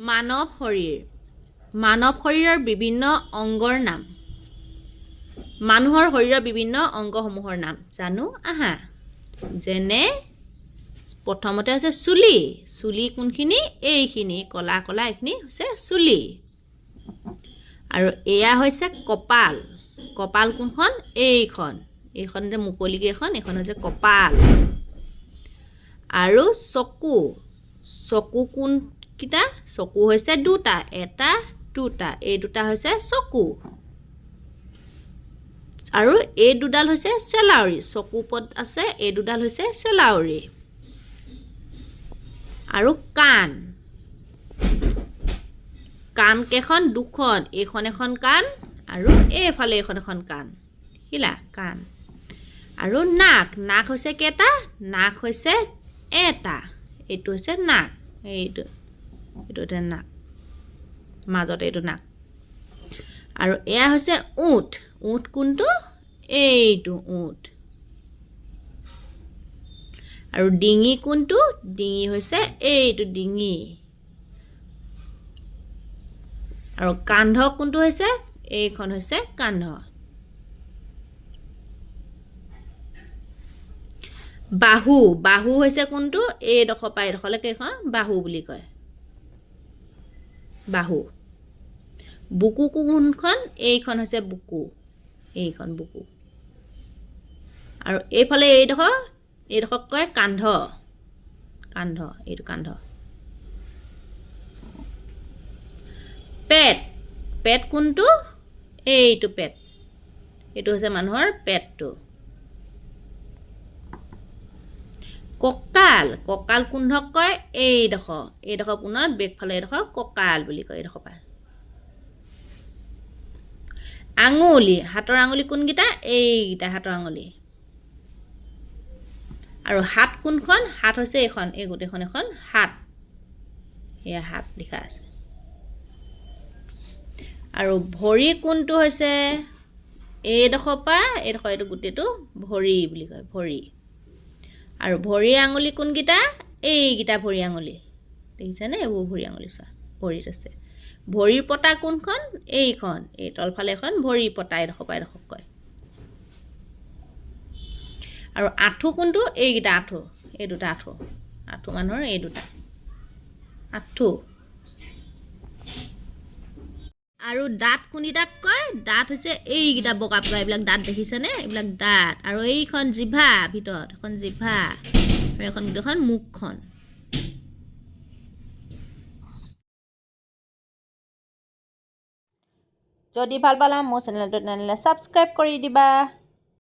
মানৱ শৰীৰ। মানৱ শৰীৰৰ বিভিন্ন অংগৰ নাম। মানুহৰ শৰীৰৰ বিভিন্ন অংগসমূহৰ নাম জানো আহা। যেনে প্ৰথমতে হৈছে চুলি। চুলি কোনখিনি? এইখিনি কলা কলা এইখিনি হৈছে চুলি। আৰু এয়া হৈছে কপাল। কপাল কোনখন? এইখন, এইখন যে মুকলিকে এইখন, এইখন হৈছে কপাল। আৰু চকু। চকু কোনকেইটা? চকু হৈছে দুটা, এটা দুটা, এই দুটা হৈছে চকু। আৰু এই দুডাল হৈছে চেলাউৰি। চকু পদ আছে, এই দুডাল হৈছে চেলাউৰি। আৰু কাণ। কাণ কেইখন? দুখন, এইখন এখন কাণ আৰু এইফালে এইখন এখন কাণ, দেখিলা কাণ। আৰু নাক। নাক হৈছে কেইটা? নাক হৈছে এটা, এইটো হৈছে নাক, এইটো এইটো হৈছে নাক, মাজত এইটো নাক। আৰু এয়া হৈছে ওঁঠ। ওঁঠ কোনটো? এইটো ওঁঠ। আৰু ডিঙি কোনটো? ডিঙি হৈছে এইটো ডিঙি। আৰু কান্ধ কোনটো হৈছে? এইখন হৈছে কান্ধ। বাহু। বাহু হৈছে কোনটো? এইডোখৰ পৰা এইডোখৰলৈকে এইখন বাহু বুলি কয়, বাহু। বুকু কোনখন? এইখন হৈছে বুকু, এইখন বুকু। আৰু এইফালে এইডোখৰ, এইডোখৰক কয় কান্ধ, কান্ধ, এইটো কান্ধ। পেট। পেট কোনটো? এইটো পেট, এইটো হৈছে মানুহৰ পেটটো। কঁকাল। কঁকাল কোনডোখৰক কয়? এইডোখৰ, এইডোখৰ পুনৰ বেকফালে এইডোখৰ কঁকাল বুলি কয়, এইডোখৰ পৰা। আঙুলি। হাতৰ আঙুলি কোনকেইটা? এইকেইটা হাতৰ আঙুলি। আৰু হাত কোনখন? হাত হৈছে এইখন, এই গোটেইখন এখন হাত, এয়া হাত লিখা আছে। আৰু ভৰি কোনটো হৈছে? এইডোখৰ পৰা এইডোখৰ, এইটো গোটেইটো ভৰি বুলি কয়, ভৰি। আৰু ভৰি আঙুলি কোনকেইটা? এইকেইটা ভৰি আঙুলি, দেখিছেনে? এইবোৰ ভৰি আঙুলি চোৱা, ভৰিত আছে। ভৰিৰ পতা কোনখন? এইখন, এই তলফালে এখন ভৰিৰ পতা, এইডোখৰ পৰা এইডোখৰক কয়। আৰু আঁঠু কোনটো? এইকেইটা আঁঠু, এই দুটা আঁঠু, আঁঠু মানুহৰ এই দুটা আঁঠু। আৰু দাঁত কোনকেইটাক কয়? দাঁত হৈছে এইকেইটা বগা বগা এইবিলাক দাঁত, দেখিছেনে? এইবিলাক দাঁত। আৰু এইখন জিভা, ভিতৰত এখন জিভা, আৰু এখন গোটেইখন মুখখন। যদি ভাল পালা মোৰ চেনেলটো, তেনেহ'লে ছাবস্ক্ৰাইব কৰি দিবা।